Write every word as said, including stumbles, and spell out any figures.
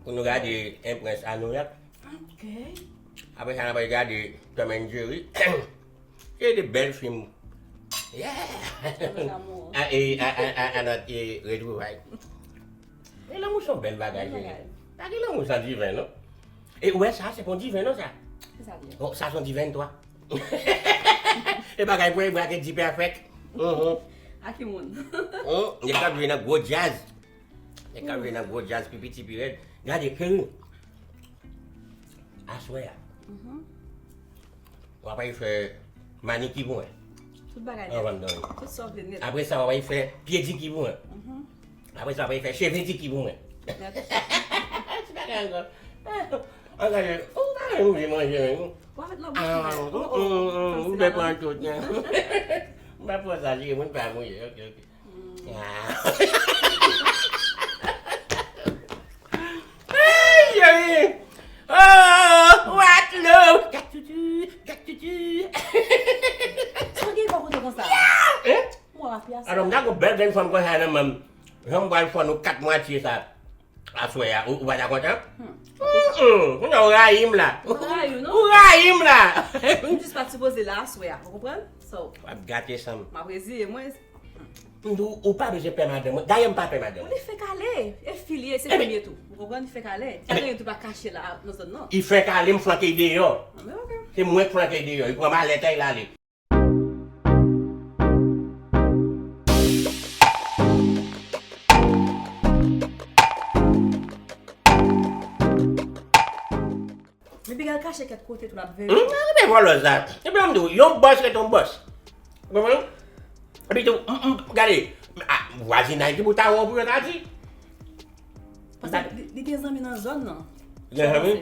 Pou nou gade En Prens a Nouyòk. Ok. Apre sa, n ap gade Tom and Jerry. Se de bèl fim. Yeah! A, e, a, a, a, a, nòt, e, retwouvay. E lanmou se yon bèl bagay, cheri. Pa gen lanmou san diven, non? E ou wè sa, se pa yon diven, non, sa? Ki sa, diven? Bon, sa se yon diven, twa. E bagay pou e brake di pèfèk. Mhm. A ki moun? Hum, nèg k ap jwe nan gwo djaz. Nèg k ap jwe nan gwo djaz, pi piti, pi rèd. Gade, cheri. Aswè a. Mhm. W ap al fè maniki pou mwen. Tout bagay nèt. Anvan m dòmi. Tout sa w vle nèt. Apre sa, w ap al fè pyediki pou mwen. Mhm. Apre sa, w ap al fè cheve diki pou mwen. Nèt. Ti bagay ankò. An gade, ou pa renmen manje manje menm. W ap met nan bouch mwen. Ah, oh, oh, oh, oh, m pa pran tout, non. M pa pran sa, li, moun pa mouye. Ok, ok. Hey, cheri! Oh, what love! Gat tutu, gat tutu. Sa w gen pou kote konsa? Hein? Mwen rapi a sa. Alò, m ta gon bèl grenn fanm konsa nan men m. Jan m pral fè nou kat mwatye sa. Aswè a, ou, ou pa ta kontan? Hmm. Mm-mm. Kounye a ou rayi m la. Mwen rayi w, non? Ou rayi m la. M jis pa t sipoze la aswè a, ou konprann? So, w ap gate san m. M ap reziye mwen. M di w, ou pa bezwen pè madanm mwen. Dayè, m pa pè madanm mwen. Li fenk ale. E fi l ye, se fi m ye tou. Ou konprann? Li fenk ale. Pa gen anyen tou pa kache la, nan zòn nan. Li fenk ale, m flanke l deyò. Ah, men ok. Se mwen k flanke l deyò. Li pran malèt la, l ale. Men piga l kache kèk kote tou l ap veye. Hmm, gade vòlò sa. Epi m di w, yon bòs rete yon bòs. Ou konprann? Epi tou, m, m, gade, a, vwazinay ki pou ta wè w pou yo ta di. Paske li, li gen zanmi nan zòn nan. Gen zanmi?